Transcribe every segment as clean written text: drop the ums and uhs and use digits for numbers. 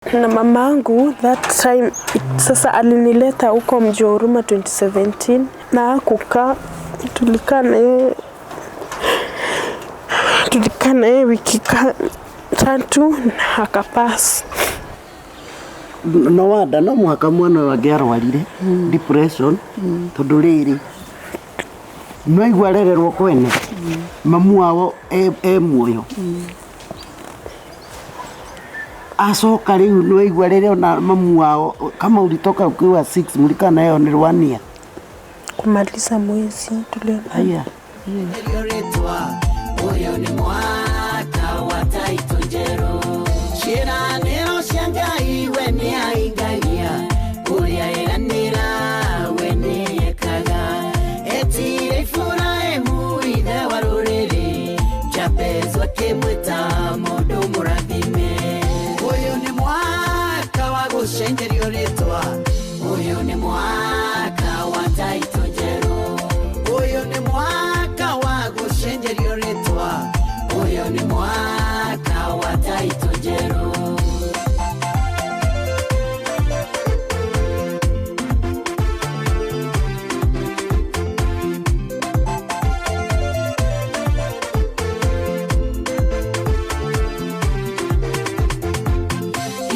Na mamangu that time sasa alinileta huko mji wa Huruma 2017 na hakukaa, tulikaa na yeye tulikaa na yeye wiki 3 na akapass. No wanda no mũhaka mwana ũyũ angĩarwarire depression tondũ rĩrĩ no igua arererwo kwene mamu wao e muoyo acoka rĩu no igua rĩrĩa ona mamu wao kama ulitoka ukiwa 6 mlikaa nayo ni rwania kumaliza mwezi tuliona. Haya. Ũyũ nĩ mwaka wa taitũ njerũ, ciĩranĩro cia Ngai we nĩahingagia, ũrĩa eranĩra we nĩekaga. Etire Iburahĩmu ithe wa rũrĩrĩ, Jabezu akĩmwĩta mũndũ mũrathime. Ũyũ nĩ mwaka wa gũcenjerio rĩtwa, ũyũ nĩ mwaka wa taitũ njerũ, ũyũ nĩ mwaka wa gũcenjerio rĩtwa, ũyũ nĩ mwaka wa taitũ njerũ.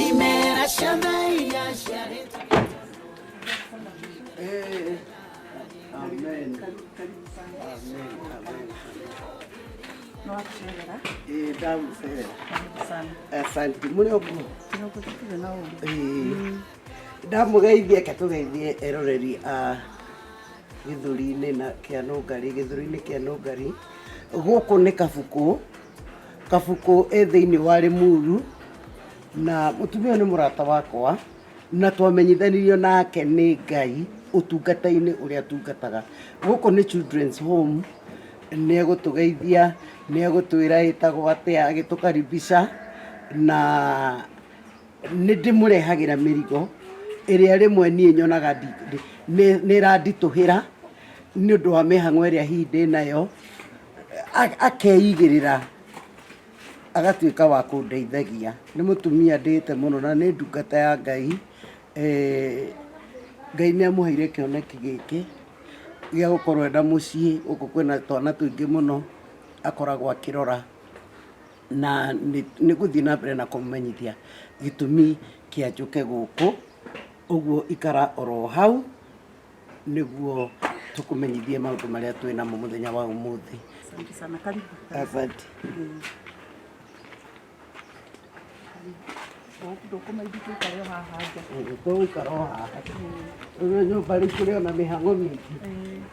Imera ciothe iria ciarĩtwo. Amen. Amen. Amen. Eh, ndamucerera. Asante. Mũrĩ o kuo? Ĩĩ. Ndamũgeithia, reke tũgeithie eroreri a gĩthũri-inĩ na kĩa Nũngari, gĩthũri-inĩ kĩa Nũngari. Gũkũ nĩ Kabukũ. Kabukũ ĩ thĩinĩ wa Limuru na mũtumia ũyũ nĩ mũrata wakwa na twamenyithanirio nake nĩ Ngai ũtungata-inĩ ũrĩa atungataga. Gũkũ nĩ Children's Home, nĩ egũtũgeithia, nĩ egũtwĩra ĩtagwo atĩa, agĩtũkaribisha na nĩ ndĩmũrehagĩra mĩrigo ĩrĩa rĩmwe niĩ nyonaga nĩ ĩranditũhĩra nĩ ũndũ wa mĩhang'o ĩrĩa hihi ndĩnayo, akeigĩrĩra agatuĩka wa kũndeithagia. Nĩ mũtumia ndĩĩte mũno na nĩ ndungata ya Ngai. Ngai nĩ amũheire kĩoneki gĩkĩ gĩa gũkorwo ena mũciĩ, gũkũ kwĩna twana tũingĩ mũno akoragwo akĩrora na nĩ ngũthiĩ na mbere na kũmũmenyithia gĩtũmi kĩa njũke gũkũ. Ũguo ikara oro hau nĩguo tũkũmenyithie maũndũ marĩa twĩ namo mũthenya wa ũmũthĩ. Asante sana, karibu. Asante. Ndũkũmaindi tũikare o haha nja. Tũgũikara o haha. Rĩu nyũmba rĩu kũrĩ ona mĩhang'o mĩingĩ.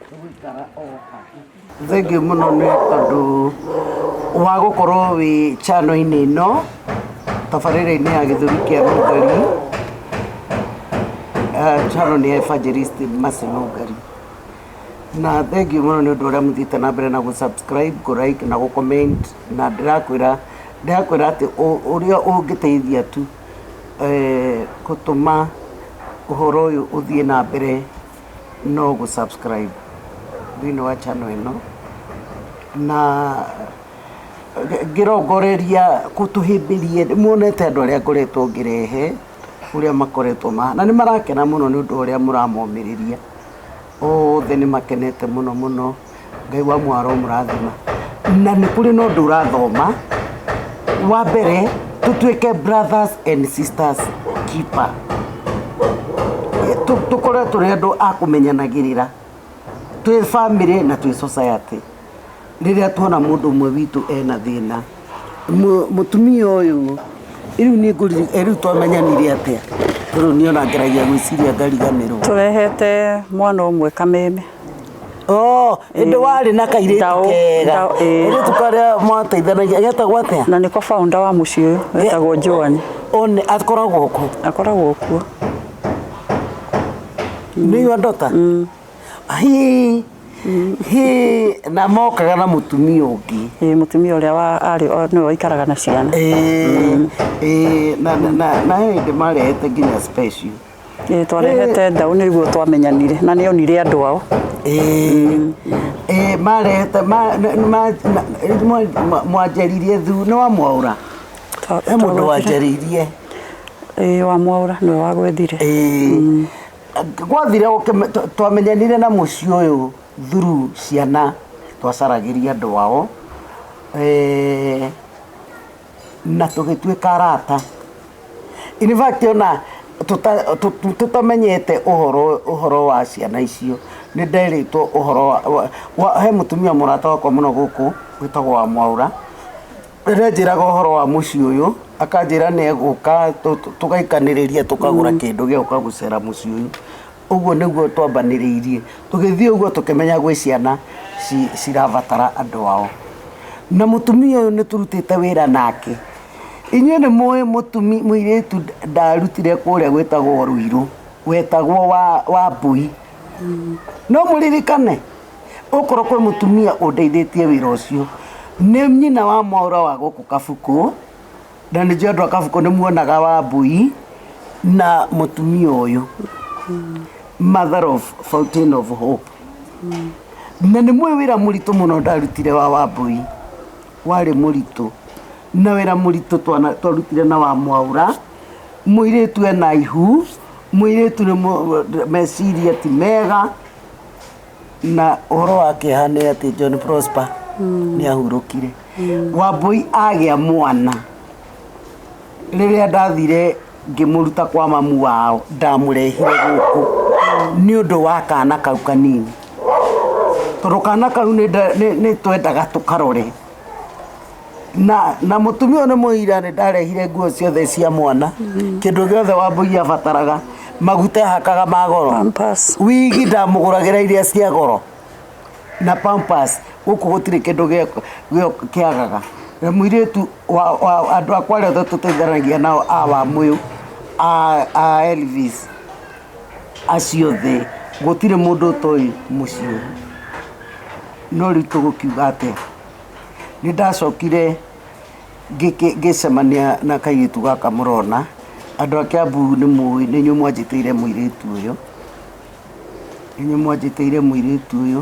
Tũgũikara o haha. Thengiũ mũno nĩ tondũ wa gũkorwo wĩ channel-inĩ ĩno tabarĩra-inĩ ya gĩthũri kĩa Nũngari. Channel nĩ ya Evangelist Mercy Nũngari. Na thengiũ mũno nĩ ũndũ ũrĩa mũthiĩte na mbere na gũ subscribe, kũ like na gũ comment na ndĩrakwĩra atĩ ũrĩa ũngĩteithia tu gũtũma ũhoro ũyũ ũthiĩ na mbere no gũ subscribe thĩinĩ wa channel ĩno na ngĩrongoreria tũhĩmbĩrie nĩmuonete andũ arĩa ngoretwo ngĩrehe ũrĩa makoretwo na nĩ marakena mũno nĩ ũndũ ũrĩa mũramomĩrĩria. Othe nĩ makenete mũno mũno. Ngai wa muoyo aromũrathima. Na nĩ kũrĩ na ũndũ ũrathoma. Wa mbere tũtuĩke brothers and sisters keeper. Tũkorwo tũrĩ andũ a kũmenyanagĩrĩra twĩ family na twĩ society. Rĩrĩa tuona mũndũ ũmwe witũ ena thĩna, mũtumia ũyũ rĩu nĩ ngũririkana, rĩu twamenyanire atĩa? Tondũ niĩ ona ngeragia gwĩciria ngariganĩrwo. Tũrehete mwana ũmwe kameme. Oh, ĩndĩ warĩ na kairĩtu kega. Kairĩtu karĩa mwateithanagia getagwo atĩa? Na nĩko founder wa mũciĩ ũyũ, getagwo Joan. One akoragwo kũ? Akoragwo kuo. Nĩ your daughter? Hi. Hi, na mokaga na mũtumia ũngĩ. Ĩĩ, mũtumia ũrĩa wa arĩ nĩwe waikaraga na ciana. Ĩĩ, ĩĩ, na he hĩndĩ marehete nginya special. Ĩĩ, twarehete ndaũ nĩguo twamenyanire na nĩ onire andũ ao. Ĩĩ, ĩĩ, marehete, mwanjeririe thu, nĩ wamwaũra? He mũndũ wanjeririe. Ĩĩ, wa Mwaũra nĩwe wagwethire. Ĩĩ, gwathire twamenyanire na mũciĩ ũyũ through ciana twacaragĩria andũ ao, na tũgĩtuĩka arata. In fact ona tũtamenyete ũhoro wa ciana icio, nĩ nderĩtwo ũhoro wa he mũtumia mũrata wakwa mũno gũkũ wĩtagwo wa Mwaũra, rĩrĩa anjĩraga ũhoro wa mũciĩ ũyũ, akanjĩra nĩ egũka tũgaikanĩrĩria tũkagũra kĩndũ gĩa gũka gũcera mũciĩ ũyũ. Ũguo nĩguo twambanĩrĩirie. Tũgĩthiĩ ũguo tũkĩmenya gwĩ ciana cirabatara andũ ao. Na mũtumia ũyũ nĩ tũrutĩte wĩra nake. Inyuĩ nĩ mũĩ mũirĩtu ndarutire kũrĩa gwĩtagwo Ruiru, wetagwo wa Mbui. No mũririkane, okorwo kwĩ mũtumia ũndeithĩtie wĩra ũcio, nĩ nyina wa Mwaũra wa gũkũ Kabukũ, na nĩ njũĩ andũ a Kabukũ nĩ muonaga wa Mbui na mũtumia ũyũ, Mother of Fountain of Hope. Na nĩ mũĩ wĩra mũritũ mũno ndarutire wa Wambui, warĩ mũritũ. Na wĩra mũritũ twarutire na wa Mwaũra, mũirĩtu ena ihu, mũirĩtu nĩ meciria ti mega, na ũhoro wa kĩeha nĩ atĩ John Prosper nĩ ahurũkire. Wambui agĩa mwana, rĩrĩa ndathire ngĩmũruta kwa mamu wao, ndamũrehire gũkũ nĩ ũndũ wa kana kau kanini. Tondũ kana kau nĩ twendaga tũkarore. Na mũtumia ũyũ nĩ mũira, nĩ ndarehire nguo ciothe cia mwana, kĩndũ gĩothe Wambui abataraga, maguta ehakaga ma goro, Pampers. Wigi ndamũgũragĩra iria cia goro, na pampers. Gũkũ gũtirĩ kĩndũ kĩagaga. Na mũirĩtu wa andũ akwa arĩa othe tũteithanagia nao, a Wamũyũ, a Elvis, acio othe, gũtirĩ mũndũ ũtoĩ mũciĩ ũyũ. No rĩu tũgũkiuga atĩa? Nĩ ndacokire ngĩcemania na kairĩtu gaka mũrona. Andũ a Kiambu nĩ mũĩ, nĩ inyuĩ mwanjĩtĩire mũirĩtu ũyũ. Nĩ inyuĩ mwanjĩtĩire mũirĩtu ũyũ.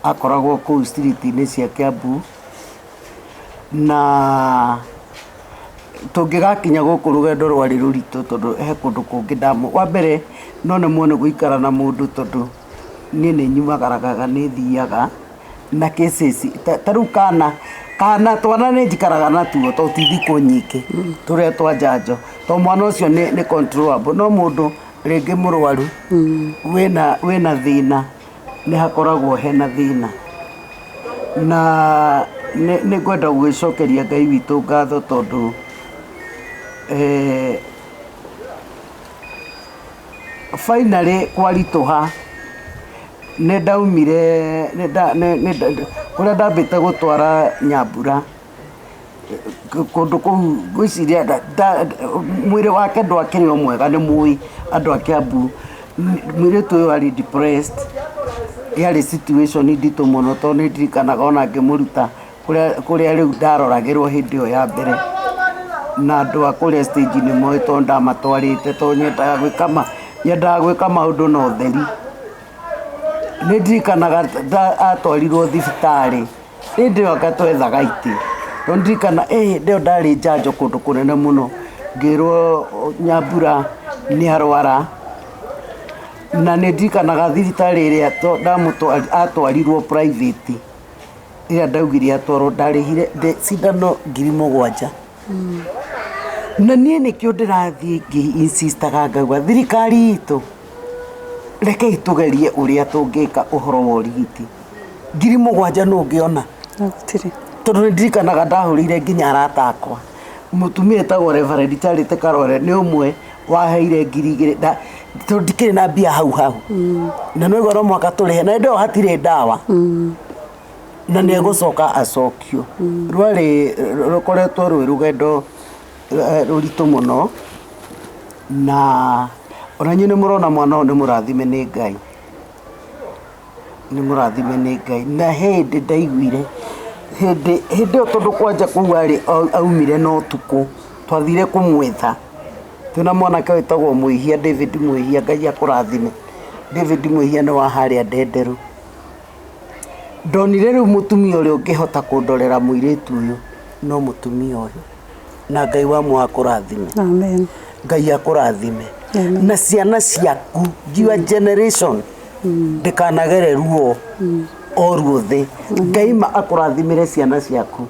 Akoragwo kũu street-inĩ cia Kiambu. Na tũngĩgakinya gũkũ rũgendo rwarĩ rũritũ tondũ he kũndũ kũngĩ wa mbere no nemwo nĩ gũikara na mũndũ tondũ niĩ nĩ nyumagaraga, nĩ thiaga na cases ta rĩu kana twana nĩ njikaraga natuo tondũ ti thikũ nyingĩ tũrĩa twa njanjo, tondũ mwana ũcio nĩ controllable. No mũndũ rĩngĩ mũrwaru wĩna thĩna, nĩ hakoragwo hena thĩna. Na nĩ ngwenda gũgĩcokeria Ngai witũ ngatho tondũ finally kwaritũha nĩ ndaumire kũrĩa ndambĩte gũtwara Nyambura, kũndũ kũu ngwĩciria mwĩrĩ wake ndwakĩrĩ o mwega. Nĩ mũĩ andũ a Kiambu, mũirĩtu ũyũ arĩ depressed, yarĩ situation nditũ mũno tondũ nĩ ndirikanaga ona ngĩmũruta kũrĩa rĩu ndaroragĩrwo hĩndĩ ĩyo ya mbere, na andũ a kũrĩa stage nĩ moĩ tondũ ndamatwarĩte, tondũ nyendaga gwĩka maũndũ na ũtheri. Nĩ ndirikanaga atwarirwo thibitarĩ hĩndĩ ĩyo anga twethaga itĩ, tondũ ndirikana hĩndĩ ĩyo ndarĩ njanjo kũndũ kũnene mũno, ngĩrwo Nyambura nĩ arwara. Na nĩ ndirikanaga thibitarĩ ĩrĩa atwarirwo private, ĩrĩa ndaugire atwarwo, ndarĩhire cindano 7,000. Na niĩ nĩkĩo ndĩrathiĩ ngĩ-insistaga ngauga thirikari itũ, rekei tũgerie ũrĩa tũngĩka ũhoro wa ũrigiti. 7,000 nũ ũngĩona? Gũtirĩ. Tondũ nĩ ndirikanaga ndahũrĩire nginya arata akwa. Mũtumia etagwo Reverend Charity Karore nĩ ũmwe waheire 2,000, tondũ ndikĩrĩ na mbia hau hau. Na no igua no mũhaka tũrĩhe, na hĩndĩ ĩyo hatirĩ ndawa. Na nĩ egũcoka acokio. Rwarĩ rũkoretwo rwĩ rũgendo rũritũ mũno, na ona inyuĩ nĩ mũrona mwana ũyũ nĩ mũrathime nĩ Ngai. Nĩ mũrathime nĩ Ngai. Na he hĩndĩ ndaiguire, hĩndĩ ĩyo tondũ kwanja kũu arĩ aumire na ũtukũ, twathire kũmwetha twĩna mwanake wĩtagwo Mwĩhia, David Mwĩhia, Ngai akũrathime. David Mwĩhia nĩ wa harĩa Ndenderũ. Ndonire rĩu mũtumia ũrĩa ũngĩhota kũndorera mũirĩtu ũyũ no mũtumia ũyũ. Na Ngai wa muoyo akũrathime. Amen. Ngai akũrathime na ciana ciaku, your generation ndĩkanagere ruo o ruothe. Ngai ma akũrathimĩre ciana ciaku,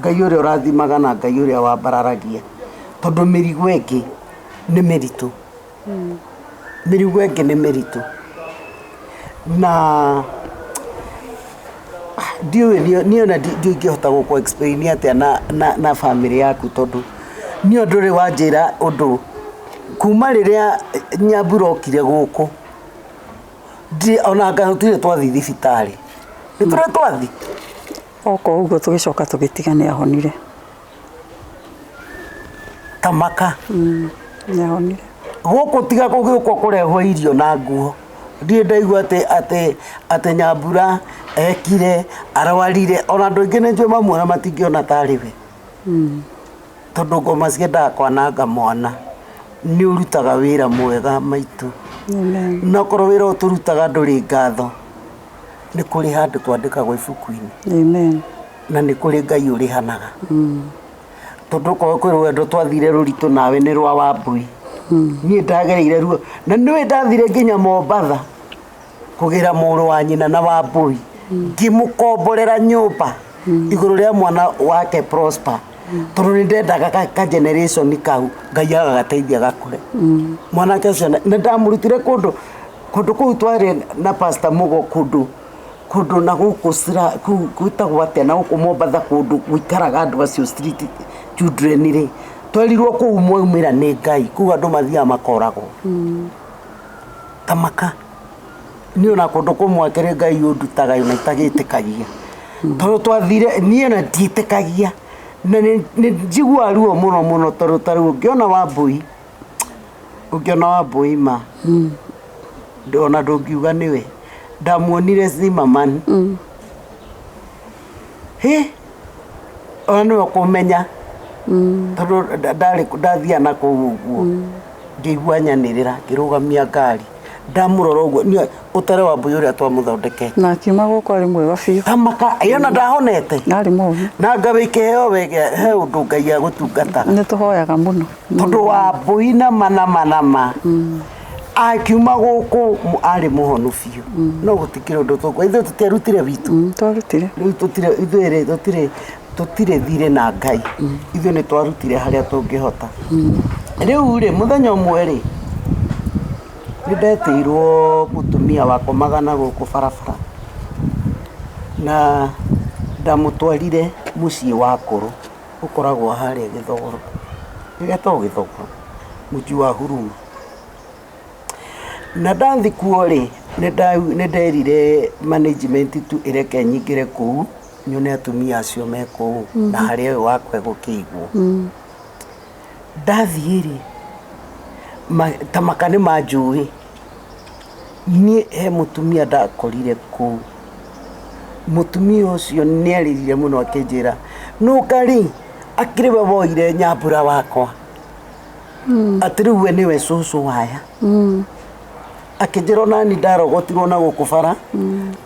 Ngai ũrĩa ũrathimaga na Ngai ũrĩa wambararagia, tondũ mĩrigo ĩngĩ nĩ mĩritũ, mĩrigo ĩngĩ nĩ mĩritũ, na ndiũĩ niĩ ona ndiũĩ ingĩhota gũkũ explain atĩa na bamĩrĩ yaku, tondũ niĩ ndũrĩ wanjĩra ũndũ kuma rĩrĩa Nyambura okire gũkũ. Ona anga tũtirĩ twathiĩ thibitarĩ, nĩ tũrĩ twathiĩ? Oka ũguo tũgĩcoka tũgĩtiga, nĩ ahonire. Tamaka. Nĩ ahonire. Gũkũ tiga gũgĩũka kũrehwo irio na nguo, ndirĩ ndaigua atĩ Nyambura ekire arwarire. Ona andũ aingĩ nĩ njũĩ mamuona matingĩona tarĩ we, tondũ ngoma ciendaga kwananga mwana. Nĩ ũrutaga wĩra mwega, maitũ. Amen. Na okorwo wĩra ũyũ tũrutaga ndũrĩ ngatho, nĩ kũrĩ handũ twandĩkagwo ibuku-inĩ. Amen. Na nĩ kũrĩ Ngai ũrĩhanaga, tondũ okorwo kwĩ rũgendo twathire rũritũ nawe nĩ rwa Wambui. Niĩ ndagereire ruo na nĩũĩ ndathire nginya Mombatha kũgĩra mũrũ wa nyina na Wambui, ngĩmũkomborera nyũmba igũrũ rĩa mwana wake Prosper, tondũ nĩ ndendaga ka generation kau Ngai agagateithia gakũre. Mwanake ũcio nĩ ndamũrutire kũndũ kũndũ kũu twarĩ na Pastor Mugo, kũndũ kũndũ na gũkũ kũu gwĩtagwo atĩa, na gũkũ Mombatha, kũndũ gũikaraga andũ acio street children rĩ. Twerirwo kũu mwaumĩra nĩ Ngai, kũu andũ mathiaga makoragwo. Tamaka niĩ ona kũndũ kũmwe akĩrĩ Ngai ũndutaga ona itagĩtĩkagia, tondũ twathire niĩ ona ndiĩtĩkagia, na nĩ njiguaga ruo mũno mũno, tondũ ta rĩu ũngĩona Wambui ma ona ndũngiuga nĩwe. Ndamuonire Zimmerman, hĩ, ona nĩwe ũkũmenya, tondũ ndarĩ ndathiaga na kũu ũguo ngĩigua nyanĩrĩra, ngĩrũgamia ngari, ndamũrora ũguo niĩ ũtare Wambui ũrĩa twamũthondekete. Na akiuma gũkũ arĩ mwega biũ. Tamaka ĩyo na ndahonete. Arĩ mũhonu. Na ngawĩ kĩheo wege he ũndũ Ngai agũtungataga. Nĩ tũhoyaga mũno. Tondũ Wambui nama nama nama akiuma gũkũ arĩ mũhonu biũ, no gũtikĩrĩ ũndũ tũkwa ithuĩ tũtiarutire witũ. Twarutire. Rĩu tũtirĩ ithuĩ rĩ, tũtirĩ thirĩ na Ngai. Ithuĩ nĩ twarutire harĩa tũngĩhota. Rĩu rĩ, mũthenya ũmwe rĩ, nĩ ndetĩirwo mũtumia wakomaga na gũkũ barabara, na ndamũtwarire mũciĩ wa kũrũ ũkoragwo harĩa Gĩthogoro, gĩgetagwo Gĩthogoro, mũciĩ wa Huruma. Na ndathi kuo rĩ, nĩ nderire management tu ĩreke nyingĩre kũu nyone atumia acio me kũu na harĩa ũyũ wakwa egũkĩigwo. Ndathiĩ rĩ, tamaka nĩ manjũĩ niĩ. He mũtumia ndakorire kũu. Mũtumia ũcio nĩ arĩrire mũno akĩnjĩra, "Nũngarĩ akĩrĩ we woire Nyambura wakwa, atĩ rĩu we nĩwe cũcũ waya." Akĩnjĩra onani ndarogotirwo na gũkũ bara,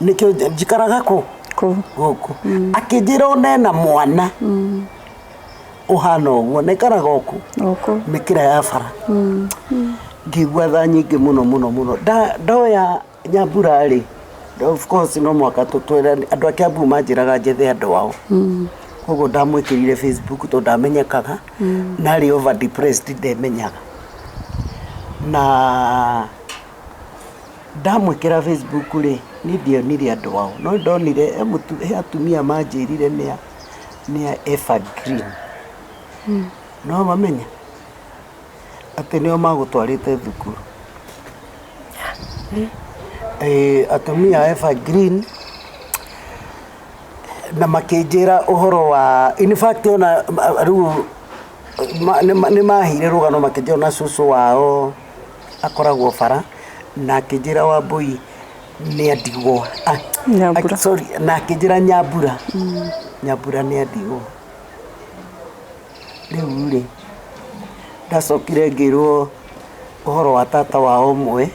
nĩkĩo njikaraga kũ Kũu. Gũkũ. Akĩnjĩra ona ena mwana ũhana ũguo na ikaraga o kũ Gũkũ. mĩkĩra ya bara. Ngĩigua tha nyingĩ mũno mũno mũno. Ndoya Nyambura rĩ, of course no mwaka tũtwĩra andũ a Kiambu manjĩraga njethe andũ ao, koguo ndamwĩkĩrire Facebook tondũ ndamenyekaga na arĩ over depressed, ndemenyaga. Na ndamwĩkĩra Facebook rĩ, niĩ ndionire andũ ao, no ndonire he atumia manjĩrire nĩ a Evergreen. No mamenya atĩ nĩo magũtwarĩte thukuru. Atumia a Evergreen na makĩnjĩra ũhoro wa, in fact ona rĩu nĩ maheire rũgano, makĩnjĩra ona cũcũ wao akoragwo bara, na akĩnjĩra Wambui nĩ andigwo. Ah, Nyambura. Sorry, na akĩnjĩra Nyambura nĩ andigwo. Rĩu rĩ, ndacokire ngĩrwo ũhoro wa tata wao ũmwe,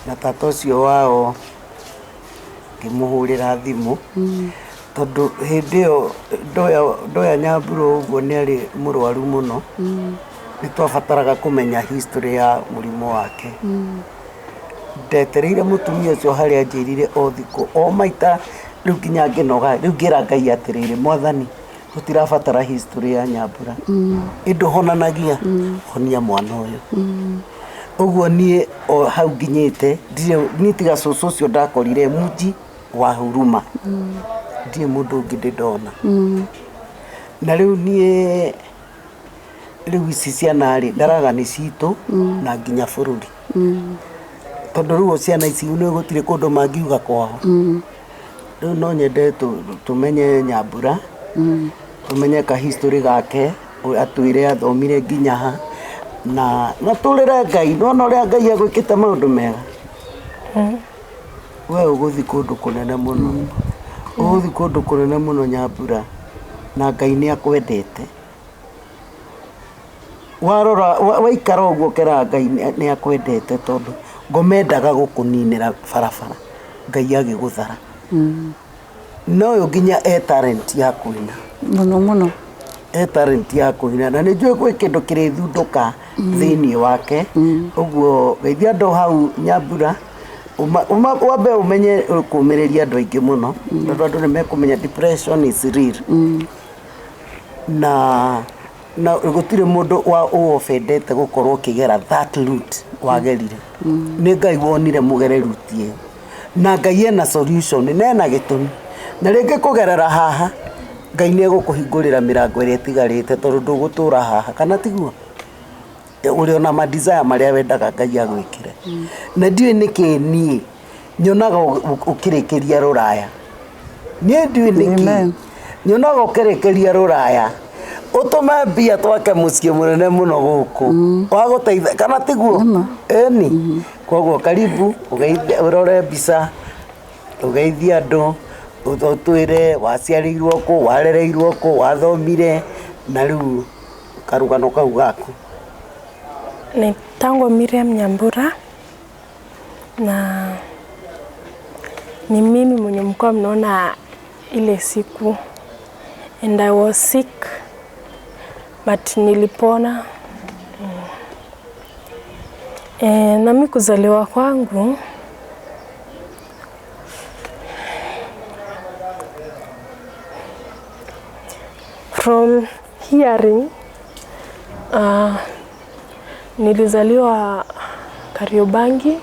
na tata ũcio wao ngĩmũhũrĩra thimũ. Tondũ hĩndĩ ĩyo ndoya Nyambura ũguo nĩ arĩ mũrwaru mũno, nĩ twabataraga kũmenya history ya mũrimũ wake. Ndetereire mũtumia ũcio harĩa anjĩrire o thikũ o maita rĩu nginya ngĩnoga, rĩu ngĩra Ngai atĩrĩrĩ, Mwathani, tũtirabatara history ya Nyambura, ĩndĩ ũhonanagia, honia mwana ũyũ. Ũguo niĩ o hau nginyĩte ndirĩ niĩ tiga cũcũ ũcio ndakorire muji wa Huruma, ndirĩ mũndũ ũngĩ ndĩ ndona. Na rĩu niĩ rĩu ici ciana rĩ, ndaraga nĩ citũ na nginya bũrũri, tondũ rĩu ciana ici nĩ gũtirĩ kũndũ mangiuga kwao. Rĩu no nyende tũmenye Nyambura, tũmenye ka history gake, atwĩre athomire nginya ha, na tũrĩre Ngai. Nĩwona ũrĩa Ngai egwĩkĩte maũndũ mega. We ũgũthiĩ kũndũ kũnene mũno, ũgũthiĩ kũndũ kũnene mũno Nyambura, na Ngai nĩ akwendete. Warora waikara ũguo ũkeraga Ngai nĩ akwendete, tondũ ngomendaga gũkũninĩra barabara, Ngai agĩgũthara. No ũyũ nginya e talent ya kũina. Mũno mũno. E talent ya kũina, na nĩ njũĩ gwĩ kĩndũ kĩrĩthundũka thĩinĩ wake. Ũguo geithia andũ hau Nyambura, wambe ũmenye kũmĩrĩria andũ aingĩ mũno, tondũ andũ nĩ mekũmenya depression is real. Na gũtirĩ mũndũ wa ũofendete gũkorwo ũkĩgera that route wagerire. Nĩ Ngai wonire mũgere route ĩyo, na Ngai ena solution na ena gĩtũmi, na rĩngĩ kũgerera haha Ngai nĩ egũkũhingũrĩra mĩrango ĩrĩa ĩtigarĩte, tondũ ndũgũtũra haha, kana tiguo? Ũrĩ ona ma desire marĩa wendaga Ngai agwĩkĩre. Na ndiũĩ nĩkĩ niĩ nyonaga ũkĩrĩkĩria rũraya. Niĩ ndiũĩ nĩkĩ Amen. nyonaga ũkĩrĩkĩria rũraya, ũtũme mbia twake mũciĩ mũnene mũno gũkũ wa gũteithia, kana tiguo? Nĩma. Ĩni koguo karibu ũgeithie, ũrore mbica, ũgeithie andũ, ũtwĩre waciarĩirwo kũ, warereirwo kũ, wathomire, na rĩu karũgano kau gaku. Naitangwa Miriam Nyambura na ni mimi mwenye mlikuwa mnaona ile siku, and I was sick but nilipona. Na mi kuzaliwa kwangu from hearing, nilizaliwa Kariobangi,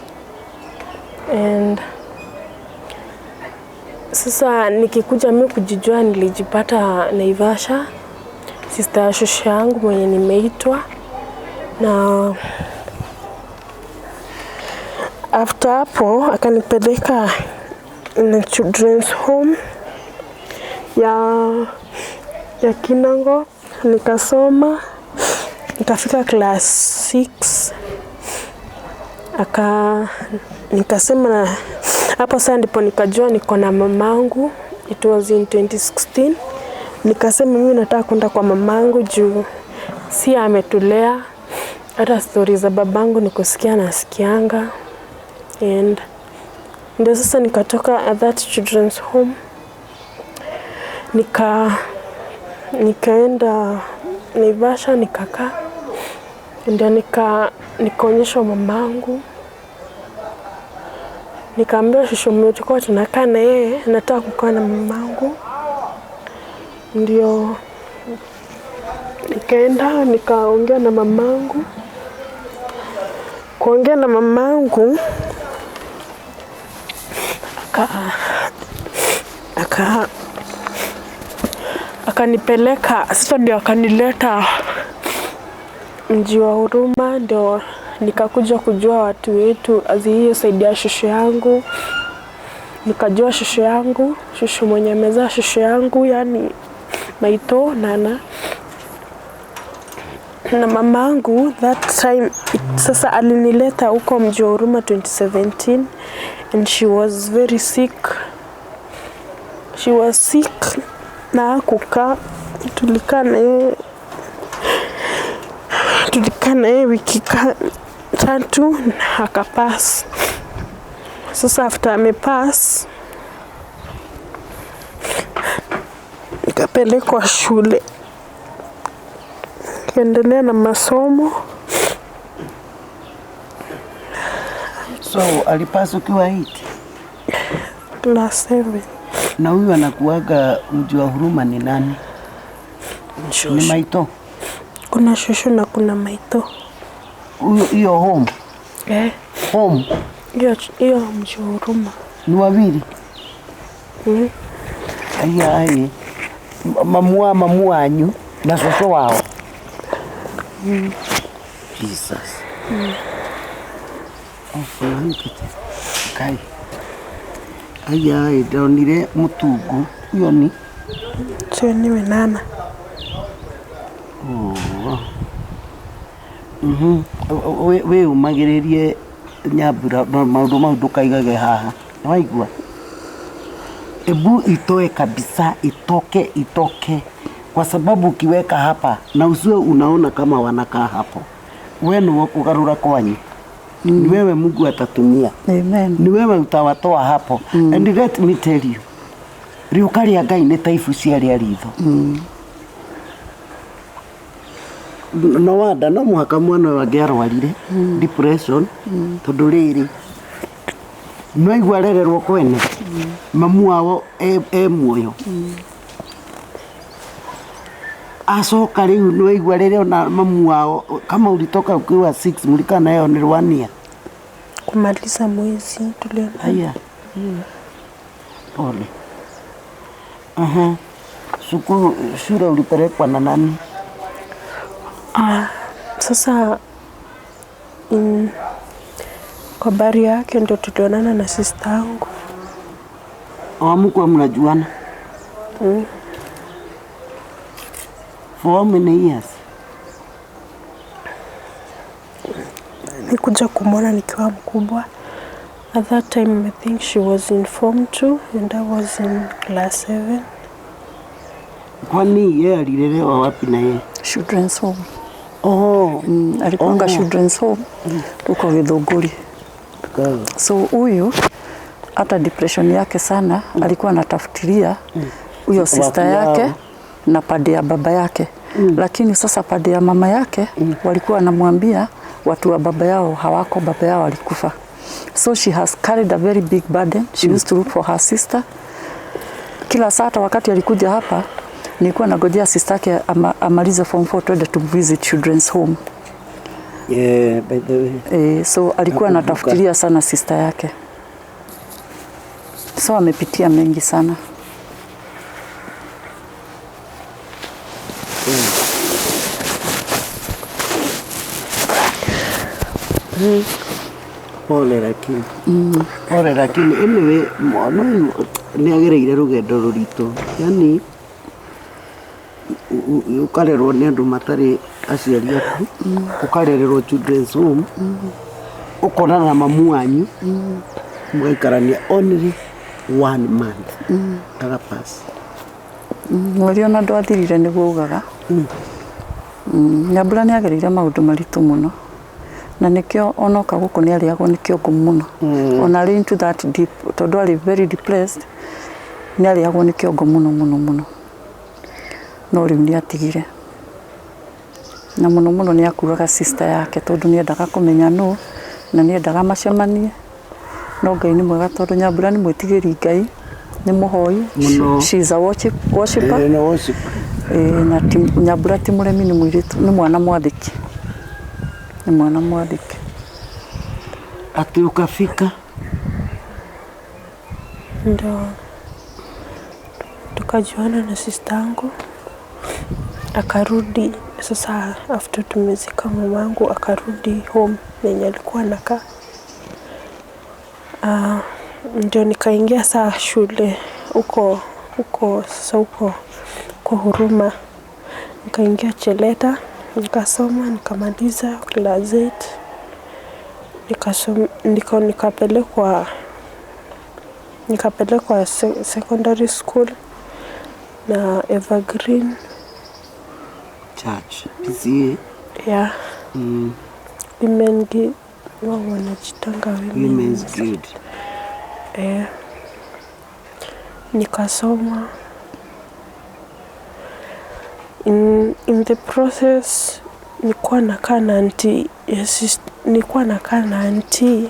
and sasa nikikuja mi kujijua nilijipata Naivasha, sister ya shosho yangu mwenye nimeitwa, na after hapo akanipeleka in a children's home ya Kinango, nikasoma nikafika class 6, aka nikasema hapo sasa ndipo nikajua niko na mamangu. It was in 2016. Nikasema mimi nataka kwenda kwa mamangu juu si ametulea, hata stori za babangu nikusikia nasikianga. And ndio sasa nikatoka at that children's home, nikaenda Naivasha, nikakaa, ndio nikaonyeshwa mamangu, nikaambiwa shosho mwenye tulikuwa tunakaa na yeye nataka kukaa na mamangu. Ndio nikaenda nikaongea na mamangu. Kuongea na mamangu aka akanipeleka sasa, ndio akanileta mji wa Huruma, ndio nikakuja kujua watu wetu, hiyo side ya shosho yangu. Nikajua shosho yangu, shosho mwenye amezaa shosho yangu, yani maito nana na mamangu that time. Sasa alinileta huko mji wa Huruma 2017 and she was very sick. She was sick na hakukaa, tulikaa na yeye wiki 3 na akapass. Sasa after amepass, Nikapelekwa shule, nikaendelea na masomo. So alipass ukiwa 8? Class 7. Na huyu anakuaga mji wa huruma ni nani? Ni Shosho. maito. Kuna shosho na kuna maito. Huyo hiyo home. Eh, Home hiyo hiyo mji wa huruma. ni wawili. Mm. Aya ai. Mamu wa mamu wanyu na cũcũ wao. Jesus. Oh, nĩhukĩte. Kai. Aya ai ndonire mũtungu. Ũyũ ni Sio ni wenana. Wĩ umagĩrĩrie Nyambura maũndũ mau ndũkaigage haha. Nĩwaigua? Ebu itoe kabisa, itoke itoke, kwa sababu ukiweka hapa na usiwe unaona kama wanakaa hapo, we nĩwe ũkũgarũra kwanyu. Ni wewe Mungu atatumia. Amen. Ni wewe utawatoa hapo. And let me tell you, riũka rĩa Ngai nĩ ta ibucia rĩa ritho. No wanda no mũhaka mwana ũyũ angĩarwarire depression, tondũ rĩrĩ no aigua arererwo kwene mamu wao e muoyo, acoka rĩu nĩ waigua rĩrĩa ona mamu wao kama ulitoka ukiwa 6 mlikaa nayo ni rwania. Kumaliza mwezi tuliona. Haya, pole. Aha. Shukuru, shule ulipelekwa na nani? Ah, sasa kwa bari yake ndio tulionana na sister yangu. Hamkuwa mnajuana? For how many years? Nikuja kumwona nikiwa mkubwa. At that time I think she was in form 2 and I was in class 7. Kwani yeye alilelewa wapi na yeye? Children's home. Oh, Alikuanga Oh. children's home huko Githunguri. So huyu hata depression yake sana alikuwa anatafutilia huyo sister Watu yake yao. Na pande ya baba yake. Lakini sasa pande ya mama yake walikuwa wanamwambia watu wa baba yao hawako, baba yao alikufa. So she has carried a very big burden. She used to look for her sister kila saa. Hata wakati alikuja hapa nilikuwa nagojea sister yake amalize form 4 twende to visit children's home. Yeah, by the way. So alikuwa Nakumbuka. Anatafutilia sana sister yake, so amepitia mengi sana. Pole lakini. Pole lakini anyway mwana ũyũ nĩ agereire rũgendo rũritũ. Yani ũkarerwo nĩ andũ matarĩ aciari aku, ũkarererwo children's home, ũkonana na mamu wanyu, mũgaikarania only one month. Agapass. Mweri ona ndwathirire nĩguo ugaga. Nyambura nĩ agereire maũndũ maritũ mũno na nĩkĩo onoka gũkũ nĩ arĩagwo nĩ kĩongo mũno. Ona arĩ into that deep, tondũ arĩ very depressed, nĩ arĩagwo nĩ kĩongo mũno mũno mũno, no rĩu nĩ atigire. Na mũno mũno nĩ akuaga sister yake tondũ nĩ endaga kũmenya nũ na nĩ endaga macemanie. No Ngai nĩ mwega tondũ Nyambura nĩ mwĩtigĩri Ngai, nĩ mũhoi. Mũno. She is a worshipper. Eh, na worship. Ĩĩ, na ti, Nyambura ti mũremi, nĩ mũirĩtu, nĩ mwana mwathĩki, nĩ mwana mwathĩki. Ati ukafika Ndo tukajuana na sister yangu, akarudi sasa after tumezika mamangu, akarudi home yenye alikuwa anakaa. Ndio nikaingia saa shule huko huko sasa huko kwa Huruma, nikaingia Cheleta nikasoma nikamaliza class 8, nikapelekwa secondary school na Evergreen Church PCA. Ya women wao wanajitanga women. Women's Guild. Eh, nikasoma. In the process nilikuwa nakaa na auntie ya nilikuwa nakaa na auntie,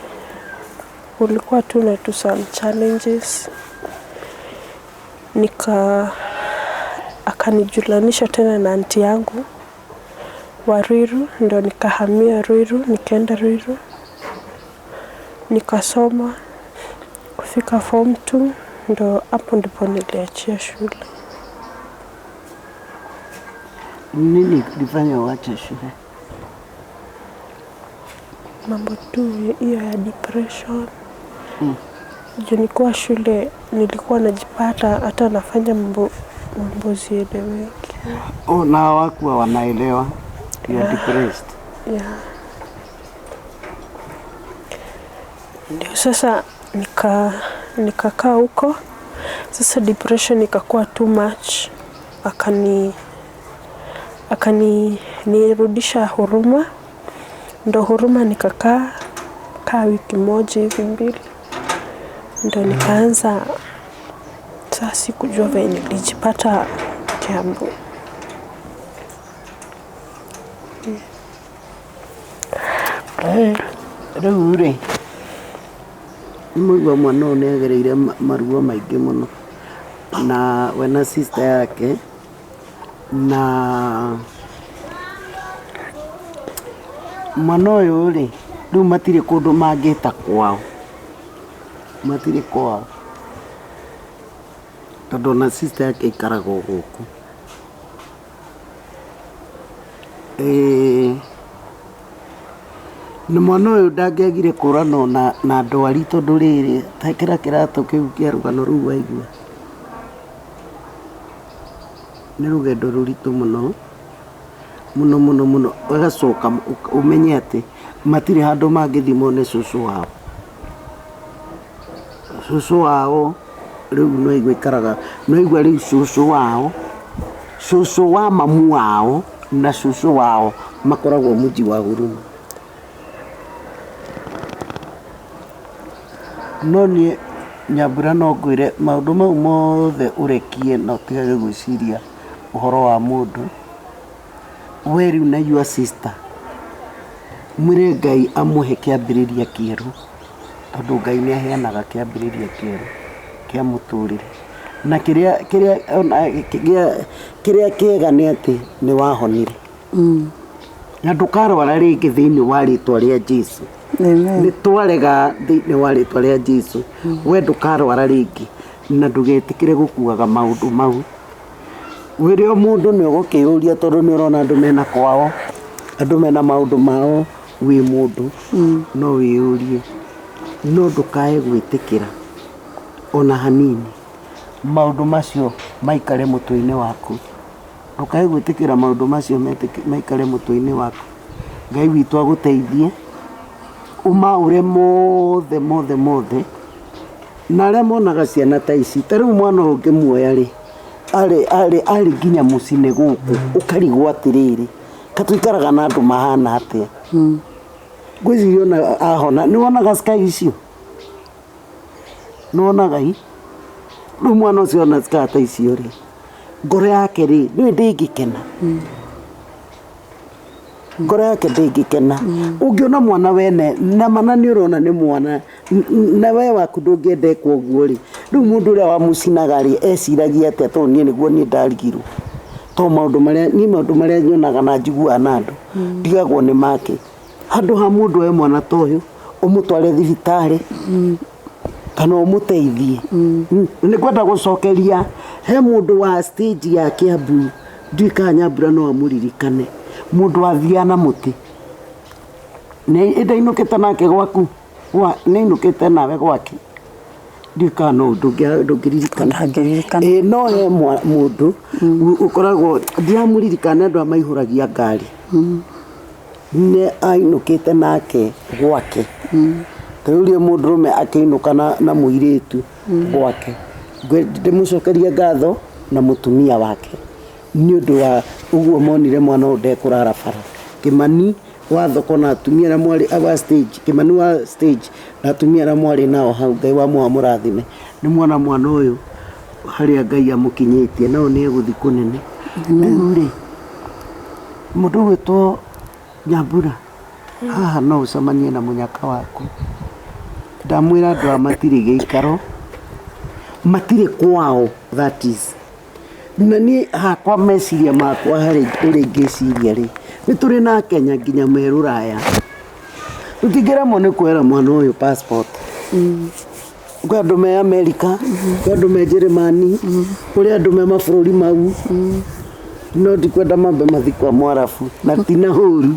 kulikuwa tu na tu some challenges, akanijulanisha tena na auntie yangu wa Ruiru, ndo nikahamia Ruiru, nikaenda Ruiru nikasoma kufika form 2, ndo hapo ndipo niliachia shule. Nini kilifanya uache shule? Mambo tu hiyo ya depression. Juu nilikuwa shule nilikuwa najipata hata nafanya mambo zieleweki. Oh, na hawakuwa wanaelewa you are depressed. Yeah. Ndio sasa nikakaa huko. Sasa depression ikakuwa too much. Akani nirudisha Huruma. Ndo Huruma nikakaa kaa wiki moja hivi mbili. Ndo nikaanza sasa, sikujua venye nilijipata Kiambu. Rĩu rĩ, nĩ mũigua mwana ũyũ nĩ agereire maruo maingĩ mũno na we na sister yake, na mwana ũyũ rĩ, rĩu matirĩ kũndũ mangĩta kwao, matirĩ kwao tondũ ona sister yake aikaraga o gũkũ. Na mwana ũyũ ndangĩagire kũranwo na ndwari tondũ rĩrĩ, ta kĩra kĩratũ kĩu kĩa rũgano rũu waigua. Nĩ rũgendo rũritũ mũno, mũno mũno mũno. Ũgacoka ũmenye atĩ matirĩ handũ mangĩthiĩ mone cũcũ wao. Cũcũ wao rĩu no aigua aikaraga, no aigua rĩu cũcũ wao, cũcũ wa mamu wao na cũcũ wao makoragwo mũji wa Huruma. No niĩ Nyambura no ngwĩre maũndũ mau mothe ũrekie na ũtigage gwĩciria ũhoro wa mũndũ. We rĩu na your sister mwĩre Ngai amũhe kĩambĩrĩria kĩerũ, tondũ Ngai nĩ aheanaga kĩambĩrĩria kĩerũ kĩa mũtũrĩre. Na kĩrĩa kĩega nĩ atĩ nĩ wahonire. Na ndũkarwara rĩngĩ thĩinĩ wa rĩtwa rĩa Jesũ. Amen. Nĩ twarega thĩinĩ wa rĩtwa rĩa Jesũ. We ndũkarwara rĩngĩ na ndũgetĩkĩre gũkuaga maũndũ mau. Wĩre o mũndũ nĩ ũgũkĩyũria tondũ nĩ ũrona andũ mena kwao, andũ mena maũndũ mao, wĩ mũndũ no wĩyũrie, no ndũkae gwĩtĩkĩra ona hanini maũndũ macio maikare mũtwe-inĩ waku. Ndũkae gwĩtĩkĩra maũndũ macio maikare mũtwe-inĩ waku. Ngai witũ agũteithie ũmaũre mothe mothe mothe, na arĩa monaga ciana ta ici, ta rĩu mwana ũyũ ũngĩmuoya rĩ, arĩ nginya mũciĩ gũkũ, ũkarigwo atĩrĩrĩ, ka tũikaraga na andũ mahana atĩa? Ngwĩciria ona ahona, nĩ wonaga sky icio? Nĩ wonaga i? Rĩu mwana ũcio ona sky ta icio rĩ, ngoro yake rĩ, nĩwe ndĩngĩkena. Ngoro yake ndĩngĩkena. Ũngĩona mwana wene, na mana nĩ ũrona nĩ mwana, na we waku ndũngĩenda ekwo ũguo rĩ, rĩu mũndũ ũrĩa wamũcinaga rĩ, eciragia atĩa tondũ niĩ nĩguo niĩ ndarigirwo. Tondũ maũndũ marĩa, niĩ maũndũ marĩa nyonaga na njiguaga na andũ, ndigagwo nĩ make. Handũ ha mũndũ oe mwana ta ũyũ, ũmũtware thibitarĩ, kana ũmũteithie. Nĩ ngwenda gũcokeria he mũndũ wa stage ya Kiambu, ndiũĩ kana Nyambura no amũririkane, mũndũ wathiaga na mũtĩ. Nĩ ndainũkĩte nake gwaku, nĩ ainũkĩte nawe gwake. Ndiũĩ kana no ndũngĩririkana. Ndangĩririkana. No he mũndũ ũkoragwo, ndiramũririkana, andũ arĩa maihũragia ngari. Nĩ ainũkĩte nake gwake. Ta rĩu rĩrĩa mũndũrũme akĩinũka na mũirĩtu gwake, ndĩmũcokerie ngatho na mũtumia wake nĩ ũndũ wa ũguo monire mwana ũyũ ndekũrara bara. Kĩmani wa thoko na atumia arĩa mwarĩ wa stage, Kĩmani wa stage na atumia arĩa mwarĩ nao hau, Ngai wa muoyo amũrathime. Nĩ mwana mwana ũyũ harĩa Ngai amũkinyĩtie, nao nĩ egũthiĩ kũnene. Rĩu rĩ, Mũndũ ũgwĩtwo Nyambura, haha no ũcemanie na mũnyaka waku. Ndamwĩra andũ aya matirĩ gĩikaro, matirĩ kwao that is. Na niĩ hakwa meciria makwa harĩ ũrĩa ingĩciria rĩ, nĩ tũrĩ na Akenya nginya me rũraya. Tũtingĩremwo nĩ kuoera mwana ũyũ passport. Kwĩ andũ me Amerika, kwĩ andũ me Njĩrĩmani, kũrĩ andũ me mabũrũri mau. No ndikwenda mambe mathiĩ kwa Mwarabu na ti na ũru.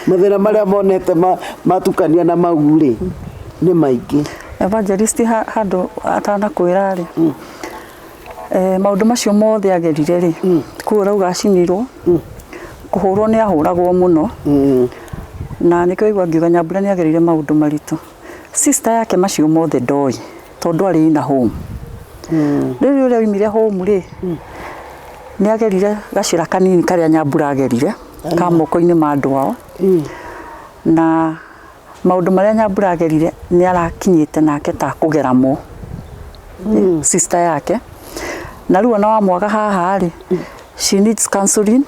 Mathĩna marĩa monete matukania na mau rĩ, nĩ maingĩ. Evangelist handũ atanakwĩra rĩ, maũndũ macio mothe agerire rĩ, kũu ũrauga acinirwo, kũhũrwo nĩ ahũragwo mũno, na nĩkĩo waigua ngiuga Nyambura nĩ agereire maũndũ maritũ. Sister yake macio mothe ndoĩ tondũ arĩ ina home. Rĩu ũrĩa oimire home rĩ, nĩ agerire gacĩra kanini karĩa Nyambura agerire ka moko-inĩ ma andũ ao, na maũndũ marĩa Nyambura agerire nĩ arakinyĩte nake ta kũgera mo sister yake. Na rĩu ona wamwaga haha rĩ, she needs counseling,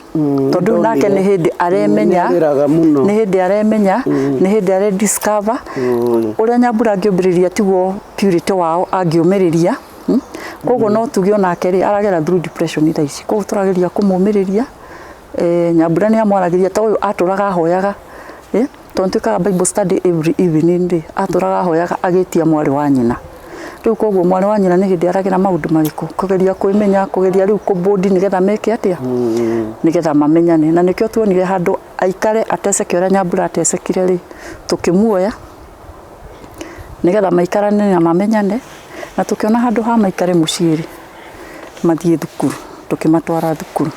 tondũ rĩu nake nĩ hĩndĩ aremenya, Nĩarĩraga mũno. nĩ hĩndĩ aremenya, nĩ hĩndĩ are discover ũrĩa Nyambura angĩũmbĩrĩria tiguo Purity wao angĩũmĩrĩria. Koguo no tuge onake rĩ, aragera through depression thaa ici, koguo tũrageria kũmũmĩrĩria. Nyambura nĩ amwaragĩria ta ũyũ atũraga ahoyaga, tondũ twĩkaga Bible study every evening rĩ, atũraga ahoyaga agĩtia mwarĩ wa nyina. Rĩu koguo mwarĩ wa nyina nĩ hĩndĩ aragera maũndũ marĩkũ, kũgeria kwĩmenya, kũgeria rĩu kũbũndi nĩgetha meke atĩa, nĩgetha mamenyane. Na nĩkĩo tuonire handũ aikare ateceke ũrĩa Nyambura atecekire rĩ, tũkĩmuoya nĩgetha maikarane na mamenyane, na tũkĩona handũ ha maikare mũciĩ rĩ, mathiĩ thukuru, tũkĩmatwara thukuru.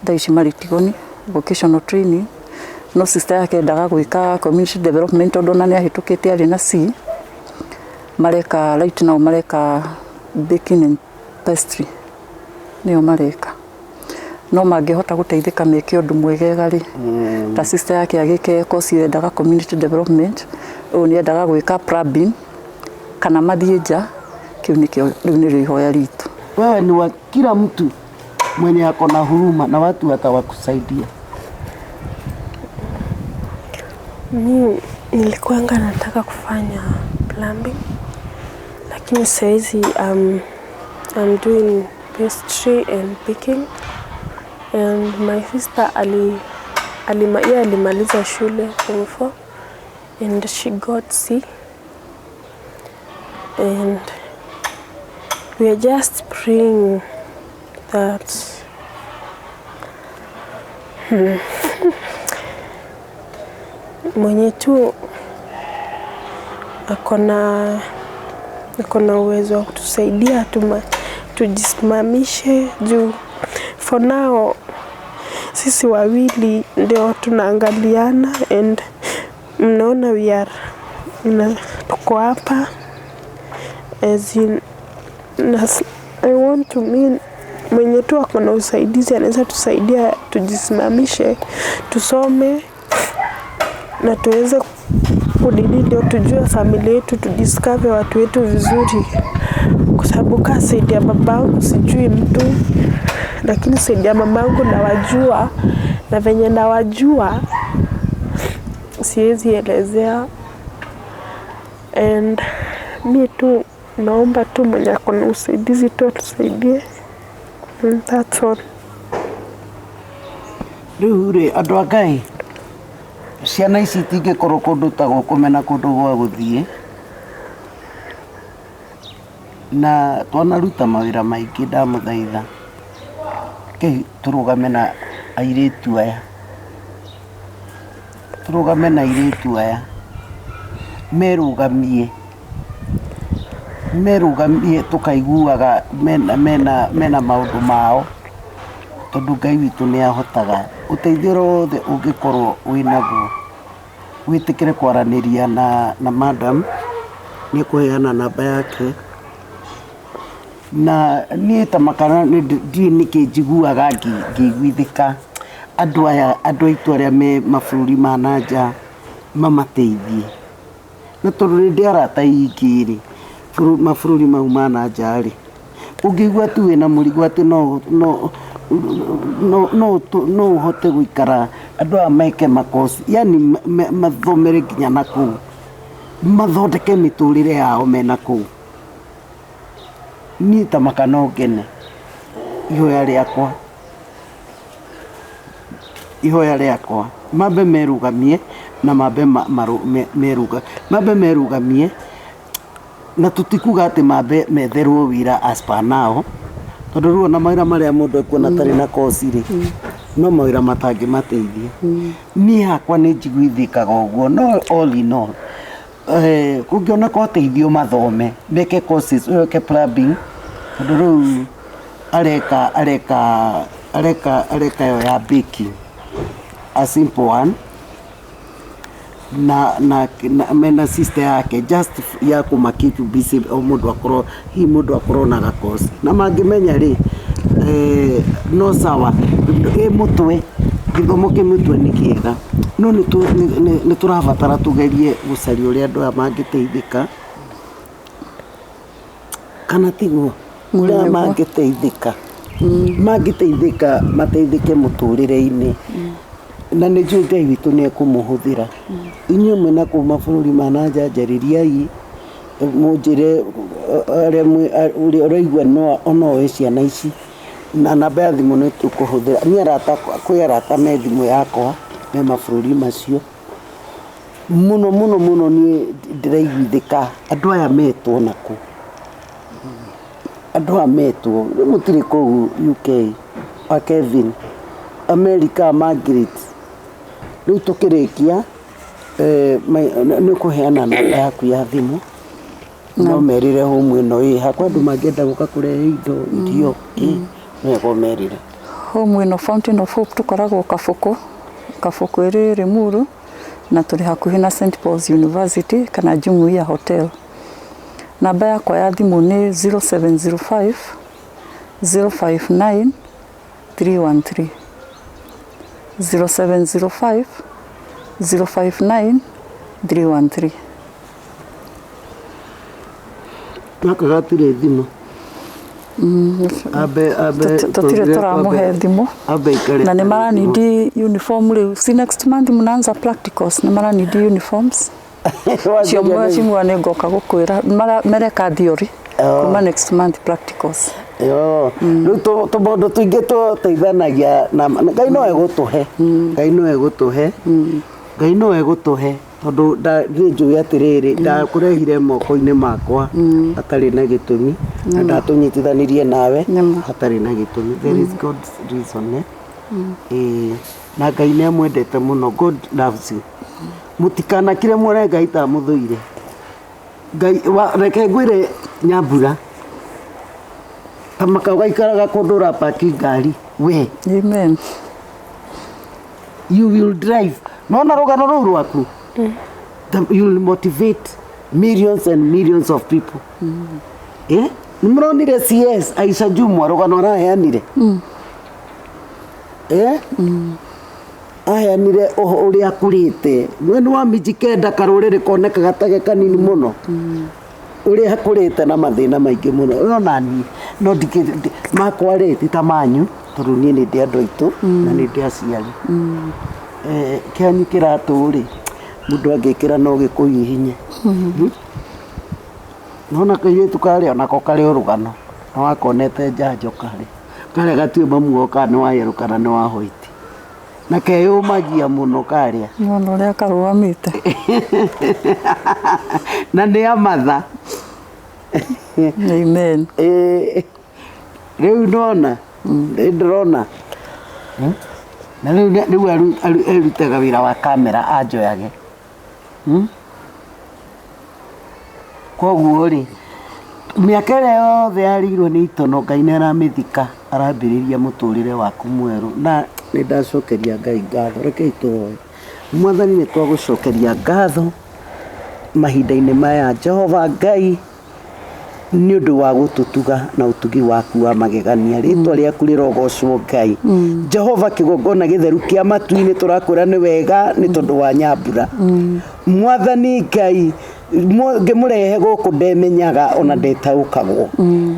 Thaa ici marĩ Tigoni vocational training, no sister yake endaga gwĩka community development tondũ ona nĩ ahĩtũkĩte arĩ na C. Mareka right now mareka baking and pastry nĩyo mareka. No mangĩhota gũteithĩka meke ũndũ mwegega rĩ, ta sister yake agĩke course ĩyo endaga community development, ũyũ nĩ endaga gwĩka plumbing, kana mathiĩ nja, kĩu nĩkĩo rĩu nĩrĩo ihoya ritũ. Wewe ni wa kila mtu mwenye ako na huruma na watu watawakusaidia. Mi nilikuanga nataka kufanya plumbing, lakini saizi I'm doing pastry and baking, and my sister yeye alimaliza shule form 4 and she got C, and we are just praying that mwenye tu akona uwezo wa kutusaidia tujisimamishe juu for now sisi wawili ndio tunaangaliana, and mnaona we are na tuko hapa as in, I want to mean mwenye tu akona usaidizi anaweza tusaidia tujisimamishe, tusome na tuweze kunini, ndio tujue familia yetu, tudiscover watu wetu vizuri, kwa sababu kaa side ya babangu sijui mtu, lakini side ya mamangu nawajua, na venye nawajua siwezi elezea. And mi tu naomba tu mwenye ako na usaidizi tu atusaidie. And that's all. Rĩu rĩ, andũ a Ngai, ciana ici itingĩkorwo kũndũ ta gũkũ mena kũndũ gwa gũthiĩ, na twanaruta mawĩra maingĩ. Ndamũthaitha, kei tũrũgame na airĩtu aya, tũrũgame na airĩtu aya merũgamie, merũgamie, tũkaiguaga mena maũndũ mao, tondũ Ngai witũ nĩ ahotaga. Ũteithio wothe ũngĩkorwo wĩnaguo, wĩtĩkĩre kwaranĩria na madam, nĩ ekũheana namba yake. Na niĩ ta makana ndiũĩ nĩkĩ njiguaga ngĩiguithĩka andũ aya, andũ aitũ arĩa me mabũrũri ma na nja mamateithie, na tondũ nĩ ndĩ arata aingĩ rĩ mabũrũri mau ma na nja rĩ, ũngĩigua tu wĩna mũrigo atĩ no no No ũhote gũikara andũ aya meke makosi, yani mathomere nginya na kũu, mathondeke mĩtũrĩre yao mena kũu. Niĩ ta maka no ngene, ihoya rĩakwa mambe merũgamie na mambe mambe merũgamie, na tũtikuga atĩ mambe metherwo wĩra as per now, tondũ rĩu ona mawĩra marĩa mũndũ ekuona atarĩ na koci rĩ, no mawĩra matangĩmateithia. Niĩ hakwa nĩ njiguithĩkaga ũguo, no all in all, kũngĩoneka ũteithio mathome, meke courses, ũyũ eke plumbing, tondũ rĩu areka ĩyo ya baking, a simple one, na mena sister yake, just ya kũma keep busy, o mũndũ akorwo hihi mũndũ akorwo na gakoci na mangĩmenya rĩ, no sawa. Ĩ mũtwe, gĩthomo kĩ mũtwe nĩ kĩega, no nĩ tũrabatara tũgerie gũcaria ũrĩa andũ aya mangĩteithĩka, kana tiguo? Ũrĩa Nĩguo. Mangĩteithĩka mateithĩke mũtũrĩre-inĩ, na nĩ njũĩ Ngai witũ nĩ ekũmũhũthĩra. Inyuĩ mwĩna kũu mabũrũri ma na nja, njarĩriai mũnjĩre arĩa ũrĩa ũraigua no ona oe ciana ici, na namba ya thimũ nĩ tũkũhũthĩra. Niĩ arata, kwĩ arata me thimũ yakwa me mabũrũri macio mũno mũno mũno. Niĩ ndĩraiguithĩka andũ aya metwo nakũ, andũ aya metwo rĩu mũtirĩ kũu UK, wa Kevin, America, Margaret. Rĩu tũkĩrĩkia, nĩ ũkũheana namba yaku ya thimũ, no merĩre home ĩno ĩ hakwa, andũ mangĩenda gũka kũrehe indo, irio kĩ, wega ũmerĩre. Home ĩno, Fountain of Hope, tũkoragwo Kabũkũ, Kabũkũ ĩrĩ Limuru, na tũrĩ hakuhĩ na St Paul's University kana Jumuiya Hotel. Namba yakwa ya thimũ nĩ 0705 059 313, 0705 059 313. Gaka gatirĩ thimũ, ambe Tũtirĩ tũramũhe thimũ. Ambe ikare Na nĩ atarĩ. Maranidi uniform rĩu, si next month mnaanza practicals, nĩ maranidi uniforms cio. Mheshimiwa, nĩ ngoka gũkwĩra. Mereka theory, kuma next month practicals. Yo, rĩu tũmaũndũ tũingĩ tũteithanagia na Ngai no egũtũhe, Ngai no egũtũhe, Ngai no egũtũhe, tondũ niĩ njũĩ atĩrĩrĩ, ndakũrehire moko-inĩ makwa hatarĩ na gĩtũmi, na ndatũnyitithanirie nawe Nĩma. hatarĩ na gĩtũmi. There is God's reason, eh? Ĩĩ, na Ngai nĩ amwendete mũno. God loves you. Mũtikanakire muone Ngai ta mũthũire. Ngai reke ngwĩre, Nyambura, ta maka ũgaikaraga kũndũ ũrapaki ngari we. Amen. You will drive. Nona rũgano rũu rwaku, you will motivate millions and millions of people. Eh? Nĩ mũronire CS Aisha Jumwa, rũgano araheanire, eh? Aheanire ũrĩa akũrĩte mwena wa Mijikenda, karũrĩrĩ konekaga tage kanini mũno, ũrĩa akũrĩte na mathĩna maingĩ mũno. No naniĩ no makwa rĩ, ti ta manyu, tondũ niĩ nĩ ndĩ andũ aitũ na nĩ ndĩ aciari. Kĩanyu kĩratũ rĩ, mũndũ angĩkĩra no gĩkũhihinye. Nona kairĩtu karĩa onako karĩ o rũgano, na wakonete njanjo karĩ karĩa gatiũĩ mamu wao kana nĩ wa yellow kana nĩ wa white, na keyũmagia mũno karĩa. Nona ũrĩa karũgamĩte. Na nĩ amatha. Amen. Rĩu nona nĩ ndĩrona. Na rĩu erutaga wĩra wa kamera anjoyage. Koguo rĩ, mĩaka ĩrĩa yothe yarĩirwo nĩ itono, Ngai nĩ aramĩthika, arambĩrĩria mũtũrĩre waku mwerũ, na nĩ ndacokeria Ngai ngatho. Rekei tũhoe. Mwathani, nĩ twagũcokeria ngatho mahinda-inĩ maya, Jehova Ngai, nĩ ũndũ wa gũtũtuga na ũtugi waku wa magegania. Rĩtwa rĩaku rĩrogocwo, Ngai Jehova. Kĩgongona gĩtheru kĩa matu-inĩ, tũrakwĩra nĩ wega nĩ tondũ wa Nyambura. Mwathani Ngai. Ngĩmũrehe gũkũ ndemenyaga ona ndetaũkagwo,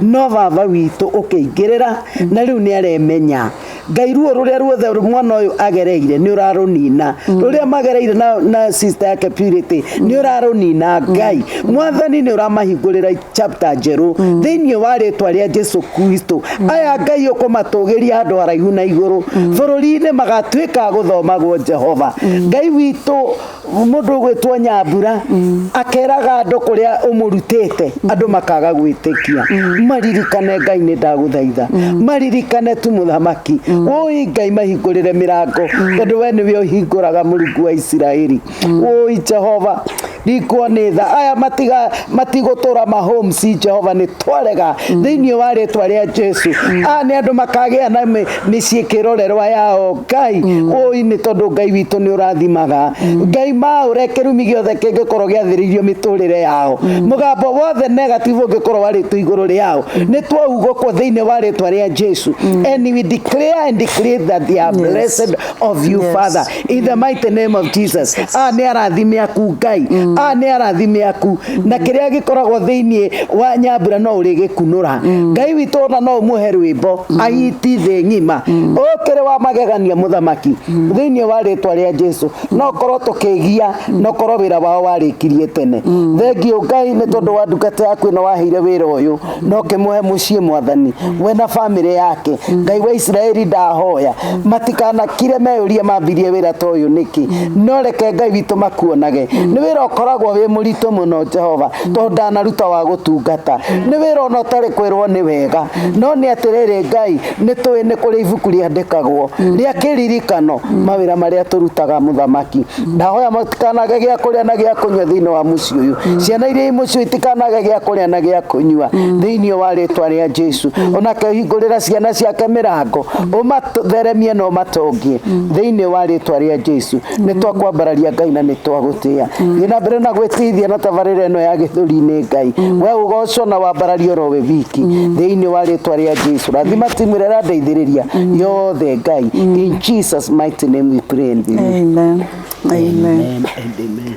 no baba witũ ũkĩingĩrĩra na rĩu nĩ aremenya. Ngai, ruo rũrĩa ruothe mwana ũyũ agereire nĩ ũrarũnina, rũrĩa magereire na sister yake Purity nĩ ũrarũnina. Ngai Mwathani, nĩ ũramahingũrĩra chapter njerũ thĩinĩ wa rĩtwa rĩa Jesu Kristo. Aya Ngai ũkũmatũgĩria handũ haraihu na igũrũ bũrũri-inĩ, magatuĩka a gũthomagwo. Jehova Ngai witũ, mũndũ ũgwĩtwo Nyambura akeraga andũ kũrĩa ũmũrutĩte, andũ makaga gwĩtĩkia. Maririkane Ngai, nĩ ndagũthaitha, maririkane tu mũthamaki. Ũi Ngai, mahingũrĩre mĩrango, tondũ we nĩwe ũhingũraga, Mũrungu wa Isiraeli. Ũi Jehova, ndikwo nĩ tha aya matiga matigũtũra mahomes. Jehova, nĩ twarega thĩinĩ wa rĩtwa rĩa Jesu. Aya nĩ andũ makagĩa na mĩciĩ kĩrorerwa yao. Ngai, ũi nĩ tondũ Ngai witũ nĩ ũrathimaga. Ngai, maũre kĩrumi gĩothe kĩngĩkorwo gĩathĩrĩirio mĩtũrĩre yao, mũgambo wothe negative ũngĩkorwo warĩtwo igũrũ rĩao, nĩ twaugũkwo thĩinĩ wa rĩtwa rĩa Jesu. And we declare and declare that they are blessed of you, Father, in the mighty name of Jesus. Aya nĩ arathime aku Ngai, aya nĩ arathime aku, na kĩrĩa gĩkoragwo thĩinĩ wa Nyambura no ũrĩgĩkunũra. Ngai witũ, ona no ũmũhe rwĩmbo ahiti thĩ ng'ima, ũkĩrĩ wa magegania mũthamaki, thĩinĩ wa rĩtwa rĩa Jesu. No korwo tũkĩgia, no korwo wĩra wao warĩkirie tene. Thengiũ Ngai, nĩ tondũ wa ndungata yaku ĩno waheire wĩra ũyũ, no kĩmũhe mũciĩ Mwathani, we na bamĩrĩ yake. Ngai wa Isiraeli, ndahoya matikanakire meyũrie mambirie wĩra ta ũyũ nĩkĩ, no reke Ngai witũ makuonage. Nĩ wĩra ũkoragwo wĩ mũritũ mũno Jehova, tondũ ndanaruta wa gũtungata, nĩ wĩra ona ũtarĩ kwĩrwo nĩ wega, no nĩ atĩrĩrĩ Ngai, nĩ tũĩ nĩ kũrĩ ibuku rĩandĩkagwo rĩa kĩririkano mawĩra marĩa tũrutaga. Mũthamaki, ndahoya matikanage gĩa kũrĩa na gĩa kũnyua thĩinĩ wa mũciĩ ũyũ, ciana iria i mũciĩ itikanage gĩa kũrĩa na gĩa kũnyua thĩinĩ wa rĩtwa rĩa Jesu. Onake hingũrĩra ciana ciake mĩrango, ũmatheremie na ũmatongie thĩinĩ wa rĩtwa rĩa Jesu. Nĩ twakwambararia Ngai na nĩ twagũtĩa. Thiĩ na mbere na gwĩtĩithia na tabarĩra ĩno ya gĩthũri-inĩ. Ngai, we ũgocwo na wambarario ro we wiki thĩinĩ wa rĩtwa rĩa Jesu. Rathima timu ĩrĩa ĩrandeithĩrĩria yothe Ngai. In Jesus' mighty name we pray and believe. Amen. Amen. Amen and amen.